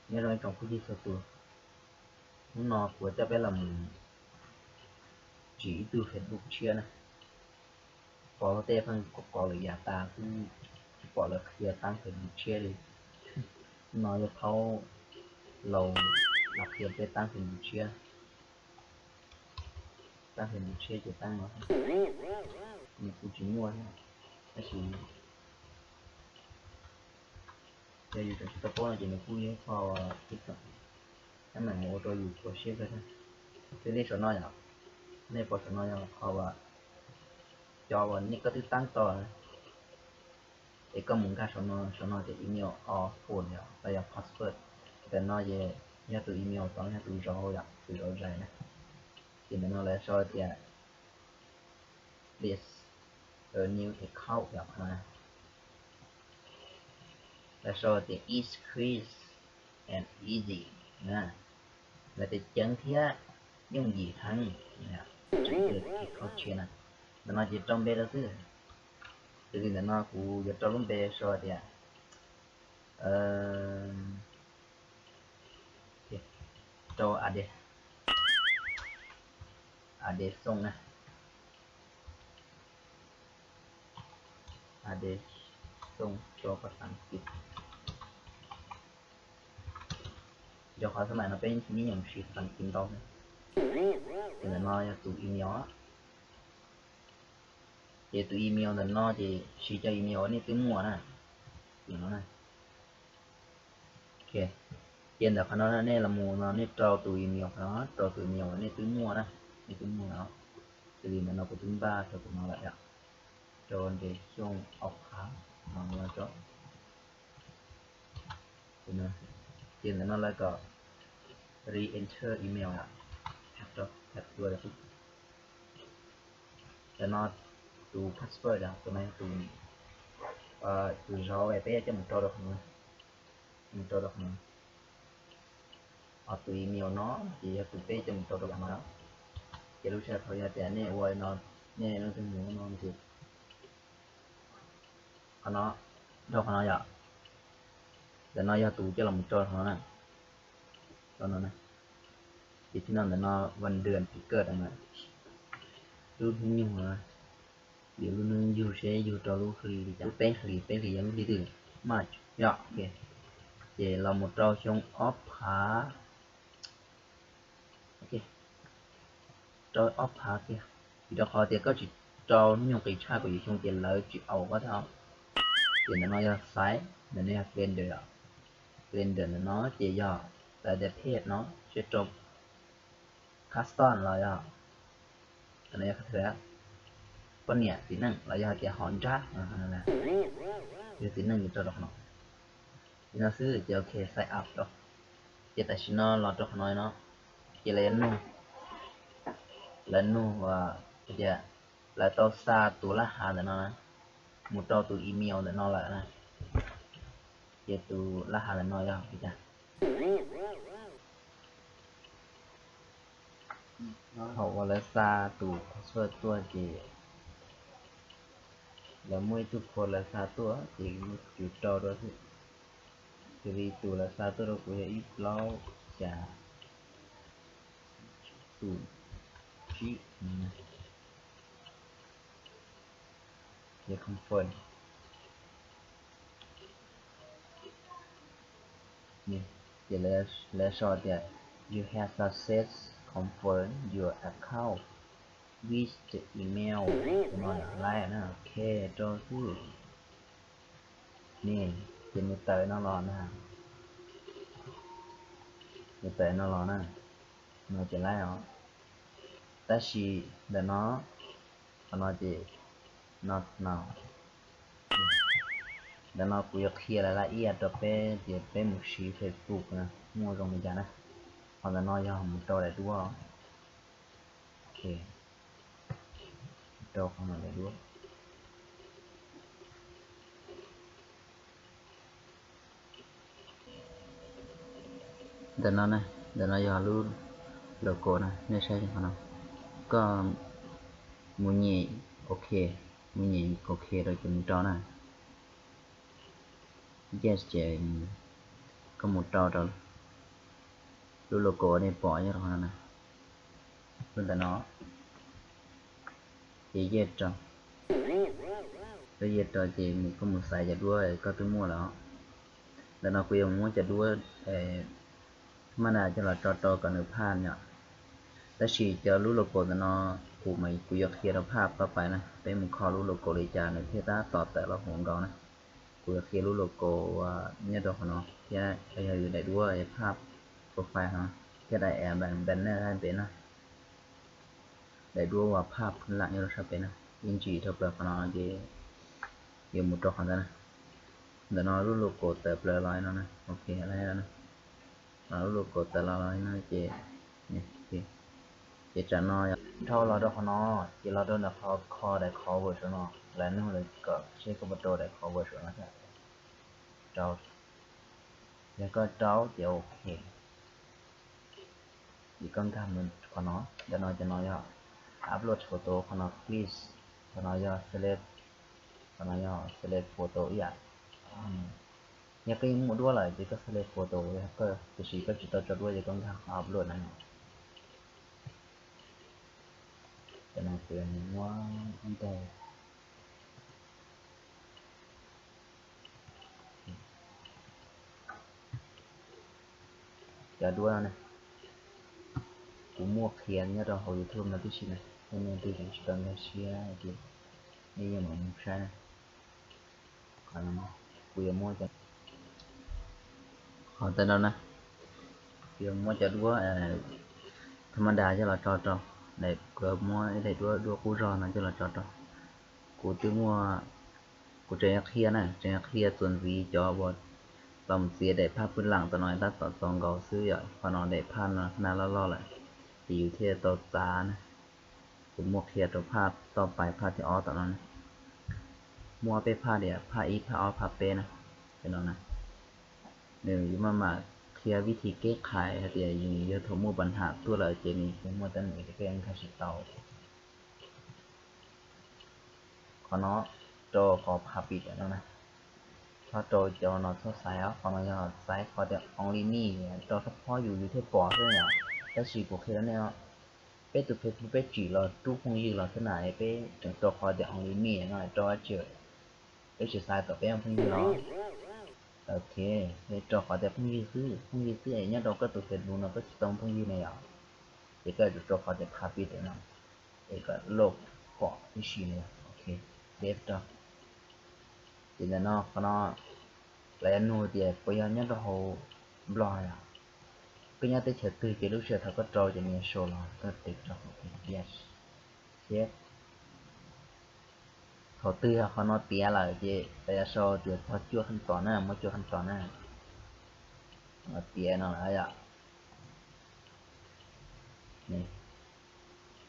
Nyob zoo ib tsoom phooj ywg txhua tus, hnub no kuv coj peb los mus tsim ib tug Facebook tshiab na. Pom tej pheej qov lawm yav tas xwb, tsis pom lawv qhia tab Facebook tshiab li. Hnub no yog thaub laus los qhia peb tab Facebook tshiab. Tab Facebook tshiab ces tab no, nws kuj tsis muaj thiab, tab sis yog yus tseem tsis tau paub no ces nws kuj yog ib qho ib txoom teeb meem ua rau yus khuv xim kawg thiab. Xws li saum no yom, nej pom saum no yog qhov uas cov uas nej koj twb tab tau, es koj mus nkag saum no, saum no ces email auth phone yom los yog password. Ntawm no ces yog tus email tod, yog tus zauv yom, tus zauv zais na. Ces ntawm no lawv sau tias this a new account yom, lawv sau tias it's quick and easy, lawv tias ceev thiab yooj yim heev. Account tshiab na, ntawm no ces rau npe rau xwb. Xws li ntawm no kuv yuav rau lub npe sau tias, rau Ade, Ade Xoo na, Ade Xoo rau pas xas kis. Rau qhov xab mais no peb nyuam siv pas xas kis ntau. Ces ntawm no yog tus email, ces tus email ntawm no ces siv cov email uas nej twb muaj na. Ces ntawm qhov no nej los mus no nej rau tus email qhov no, rau tus email uas nej twb muaj na, nej twb muaj no. Xws li ntawm no kuv twb npaj rau tus no lawm yom, rau npe Xyooj Ob Phav no, ces ntawm no lawv kom re-enter email yom, rau tus, ntawm no tus password yom, tus no yog tus, tus zauv peb coj mus rau rau qhov no, mus rau rau qhov no. Ho tus email no ces yog tus peb coj mus rau rau qhov no. Ces lub sij hawm thaum yog tias nej ua no, nej leej twg mus no ces qhov no, rau qhov no yom, ntawm no yog tus coj los mus rau qhov no na, rau no na. Ces thib no ntawm no vas dwm txiv kawj ntawm no, lub hnub nyoog, lub hnub nyoog yug seb yug rau lub hli li cas, lub peb hlis, peb hlis yog lub hli twg, March yom. Ces los mus rau xyoo ob phav, rau ob phav kiag, vim rau qhov tias koj tsis rau hnub nyoog qis tshaj kuv yim xyoo ces lawv tsis aus koj thiab. Ces ntawm no yog xaiv, ntawm no yog calendar, calendar ntawm no ces yog lawv tias page no seb rau custom los yog, ntawm no yog poj niam txiv neej los yog hais tias hom nrab, yog txiv neej ces rau rau qhov no. Li no xwb ces ok, sign up rau. Ces tam sim no los rau qhov no no, ces lawv yuav nug, lawv nug tias lawv tau xa tus laj hav ntawm no na mus rau tus email ntawm no lawm na. Ces tus laj hav ntawm no yog li cas? Thaum uas lawv xa tus password tuaj ces lawv muaj ib tug code lawv xa tuaj ces kuv rau rau xwb. Xws li tus lawv xa tuaj rau kuv yog ib plaub xya xum tsib. Ces confirm. Ces lawv sau tias you have success confirm your account with the email. Tus no lawv laiv na, ok, rau xwb. Ni, ces nws tawm no los na, nws tawm no los na, no ces laiv os. Tab sis ntawm no, qhov no ces no, no, ntawm no kuv yuav qhia lawv laj ib yam rau peb tias peb mus siv Facebook na muaj zoo li cas na. Qhov ntawm no yog mus rau daim duab, ok, rau qhov no daim duab. Ntawm no na, ntawm no yog lub logo na, nej saib qhov no. Koj mus nyem ok, mus nyem ok rau ces mus rau na. Yes ces koj mus rau rau. Lub logo nej pom nyob rau qhov no na, lub ntawm no, ces yeej rau, lub yeej rau ces koj mus xaiv cov duab koj twb muaj lawm os. Ntawm no kuv yuav muab cov duab thab maj das coj los tso rau kom nws phaj yom. Tab sis cov lub logo ntawm no kuv mas kuv yuav qhia rau phaj toj pais na, peb mus kho lub logo li cas nws thiaj tab tom tawm los huv nkaus na. Kuv yuav qhia lub logo nyob rau qhov no thiab yog yus daim duab phaj profile no thiab daim banner sab pem na, daim duab uas phaj phwj lam nyob rau sab pem na, ib ntsis dhau plaws qhov no ces yuav mus rau qhov ntawd na. Ntawm no lub logo tawm plaws los no na, ok, lub logo tawm los no ces, ces tsam no yog dhau los rau qhov no, ces los rau ntawm qhov kho daim cover saum no, lawv nug lawv kom seb koj puas rau daim cover saum no thiab. Rau, yog koj rau ces ok. Ces koj nkag mus qhov no, ntawm no cov no yog upload photo, qhov no please, qhov no yog select, qhov no yog select photo ib yam. Yog koj yeej muaj duab lawm ces koj select photo, tiam sis koj tsis tau tso duab ces koj nkag qhov upload no. Cov no kuv muab ib ntag. Cov duab no ne, kuv muaj qhia nyob rau hauv YouTube no tib si na, nej leej twg tsis tau nkag siab ces nej yeej mam mus saib na. Kuv yuav muab cov, qhov ntawm no na, kuv yuav muab cov duab thab maj das coj los tso rau, kuv yuav muab ib daim duab, duab qub zog no coj los tso rau. Kuv twb muaj, kuv tseem qhia na, tseem qhia txuas ntxiv cov uas tau mus txiav daim phaj pwj lam tom no tab tom txaus nkaus xwb yom. Qhov no daim phaj no nag loj loj lawm, ces yus thiaj tau txav na. Kuv muaj qhia rau phaj toj pais, phaj thib ob tom no na. Muaj ob peb phaj tias phaj ib, phaj ob, phaj peb na. Cov no na, nws yuav maj mam qhia vib thi keb qhais hais tias yus yog thaum muaj pas nham tuaj lawm ces nws yuav muaj teeb meem rau peb nkag tsis tau. Qhov no rau qhov phaj pib no na, txhob rau cov no, txhob xaiv os. Qhov no yog xaiv qhov tias only me, rau sab phob yus yus thiaj pom xwb yom. Tab sis kuv qhia rau nej os, peb tus Facebook peb tsim los rub phooj ywg los xwb na, peb tseem rau qhov tias only me no rau dab tsi? Peb tsis xaiv kom peb muaj phooj ywg los? Ok, peb rau qhov tias phooj ywg xwb, phooj ywg xwb es nyob rau koj tus Facebook no koj tsis tau phooj ywg ne yom. Ces koj yuav tsum rau qhov tias phaj pib no es kom loj pom tib si no. Ok, save rau. Ces ntawm no qhov no lawv yuav nug tias puas yog nyob rau hauv Nplog yom. Koj nyob teb chaws twg ces lub sij hawm thaum koj rau ces nws yuav sau los koj tes rau hauv tias yes, save. Thaum twg yog qhov no tiav lawm ces lawv yuav sau tias txog cuaj qhab tos na, muaj cuaj qhab tos na. Qhov no tiav no lawm yom.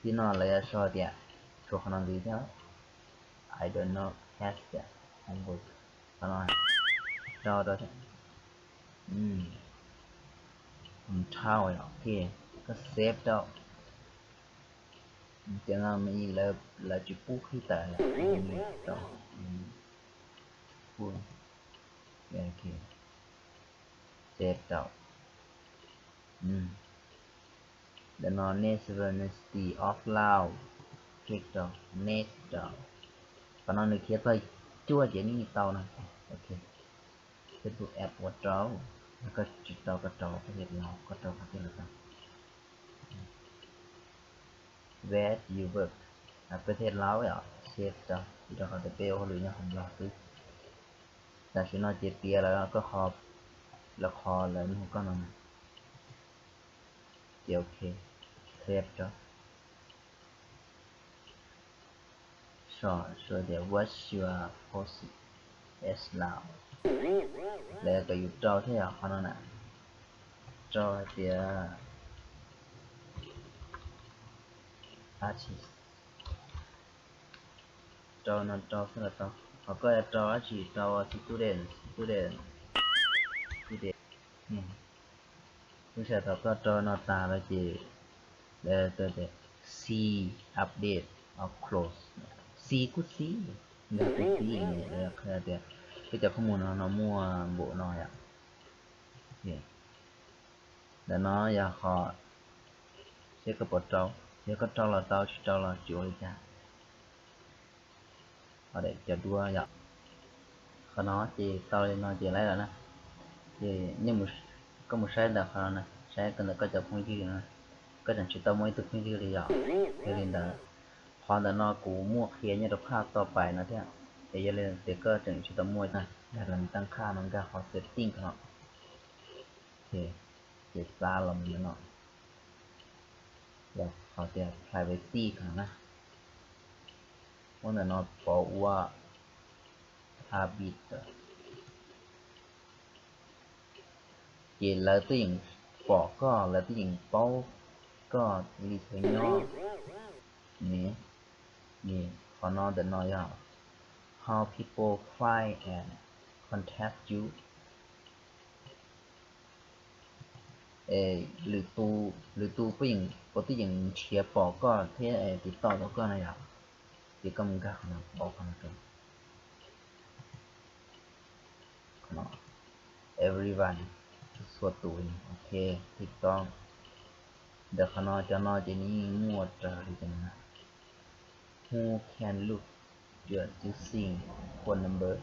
Tib no lawv yuav sau tias, tshuav qhov no ntxiv thiab, I don't know has yet homework. Qhov no rau rau thiab. Control, ok, koj save rau. Cov no lawv tsis pub qhib tawm, rau, save rau. Ntawm no Next University of Laos, click rau, next rau. Qhov no nws khiav txog cuaj ces nej tau no. Ok, Facebook app ua rau, yog koj tsis tau koj rau peb los, koj rau qhov twg los tau. Where do you work? Peb thiaj laub yom, save rau, rau qhov tias peb ua hauj lwm nyob hauv Nplog xwb. Tam sim no ces tiav lawm koj qhov, lawv qhov lawv nug koj no na. Ces ok, save rau. Sau tias what's your post as Lao, lawv kom yus rau thiab yom, qhov no na. Rau hais tias artist, rau no rau xwb los tau. Ho koj yuav rau dab tsi, rau student, student, student. Lub sij hawm thaum koj rau no tas lawm ces lawv tias see update or close. See kuj see, nkag kuj see, lawv qhia tias peb cov khoom no no muaj npaum no yom. Ntawm no yog qhov, seb koj puas rau, yog koj rau los tau, tsis rau los tsis ua li cas. Qhov daim cov duab yom, qhov no ces tau li no ces laib lawm na. Ces koj mus saib ntawm qhov no na, saib koj ntawm koj cov phooj ywg no, koj tseem tsis tau muaj ib tug phooj ywg li yom. Yog li ntawd, qhov ntawm no kuv muaj qhia nyob rau phaj toj pais no thiab. Es yog li tias koj tseem tsis tau muaj na, yog li ntawd tab qhaj no nkag qhov setting no, ces xav los ntawm no, los qhov tias privacy no na, muab ntawm no pauv ua habit. Ces lawv twb yeej pom koj, lawv twb yeej paub koj li thaum nyob ne. Qhov no ntawm no yog how people find and contact you. Es lwm tus, lwm tus puas yeej, puas twb yeej nrhiav pom koj thiab tiv toj tau koj na yom. Ces koj mus nkag qhov no pauv qhov no rau everyone, txhua tus. Ok, tiv toj. Ntawm qhov no, cov no ces nws yeej muaj raws li cov no na. Who can look your using phone number.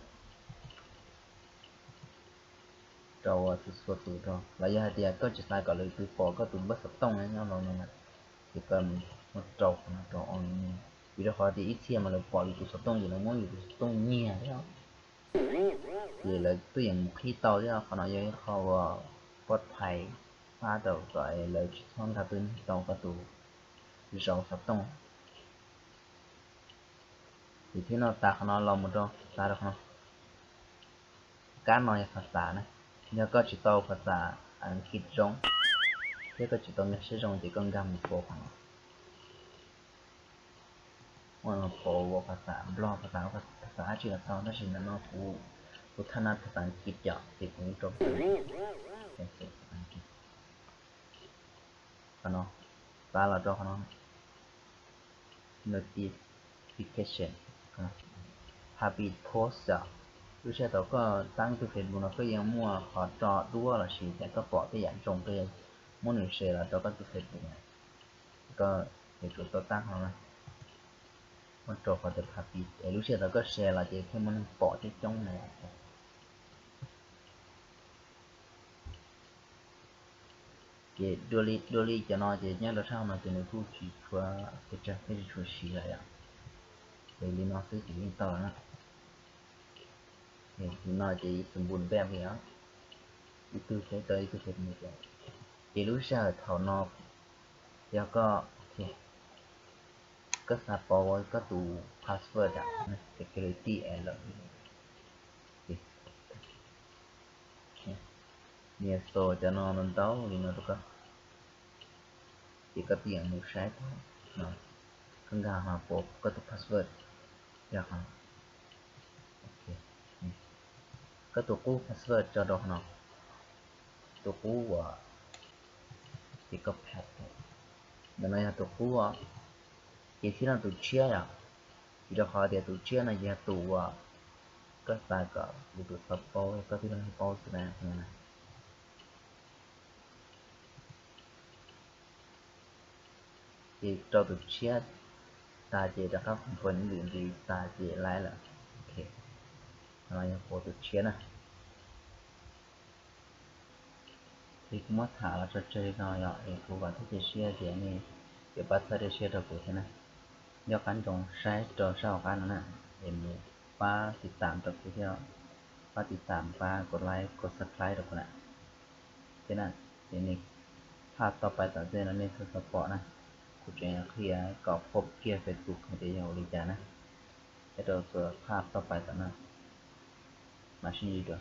Rau txhua txhua tus rau, los yog hais tias koj tsis xav kom lwm tus pom koj tus npawb xov tooj nyob rau no na, ces koj muab rau qhov no rau only me. Vim rau qhov tias ib txhia mas lawv pom yus tus xov tooj ces lawv muab yus tus xov tooj nyiag thiab. Ces lawv twb yeej mus qhib tau thiab, qhov no yog ib qho uas pov thaiv pab rau kom lawv tsis txhob nkag tau koj tus zauv xov tooj. Ces thiab no tas qhov no los mus rau tas rau qhov no. Kab no yog phas xas na, yog koj tsis tau phas xas Askiv zoo thiab koj tsis tau nkag siab zoo ces koj nkag mus pauv qhov no. Ua no pauv ua phas xas Nplog, phas xas, phas xas dab tsi los tau, tab sis ntawm no kuv, kuv thaj na phas xas Askiv cov ces kuv rau phas xas Askiv. Qhov no, xav los rau qhov no, notification, habit post yom. Lub sij hawm thaum koj tab tus Facebook no koj yeej muaj qhov tso duab los sis tias koj pom tej yam zoo koj muab nws share los rau koj tus Facebook na. Koj yuav tsum tau tab qhov no na, muab rau qhov tias habit es lub sij hawm thaum koj share los ces thiaj muaj neeg pom coob coob na. Ces dua li, dua li cov no ces nyob rau sab hauv no ces nws kuj tsis tshua pes tsawg thiab tsis tshua siv lawm yom. Ces li no xwb ces yeej tau lawm na. Li no ces ib tug npun npej li os, ib tug peb rau ib tug peb mus. Ces lub sij hawm thaum no yog koj, koj xav pauv koj tus password, security es lawm. Nws xaus cov no ntau li no rau koj, ces koj twb yeej mus saib tau no, koj nkag ho pauv koj tus password yog qhov no. Koj tus qub password tso rau qhov no, tus qub uas, ces koj pass, ntawm no yog tus qub os. Ces thiab no tus tshiab yom, vim rau qhov tias tus tshiab no yog tus uas koj xav kom lwm tus txhob paub, koj tib leeg paub xwb na. Ces rau tus tshiab tas ces rov qab npog lwm ntxiv tas ces laib lawm. Ok, qhov no yog pauv tus tshiab na. Ces kuv muab tham los tso tseg li no yom, es kuv vam thiab cia siab tias nej yuav pab txhawb siab rau kuv thiab na. Nco qab ntsoov saib rau sab hauv qab no na, es mus pab tiv tam rau kuv thiab, pab tiv tam, pab kos like, kos subscribe rau kuv na. Thiab na, ces nej phaj toj pais tom ntej no nej txhob txhob pom na, kuv tseem qhia kom phob kiag Facebook hais tias yog ua li cas na. Thiab rau txhua phaj toj pais tom no, mam sib ntsib dua.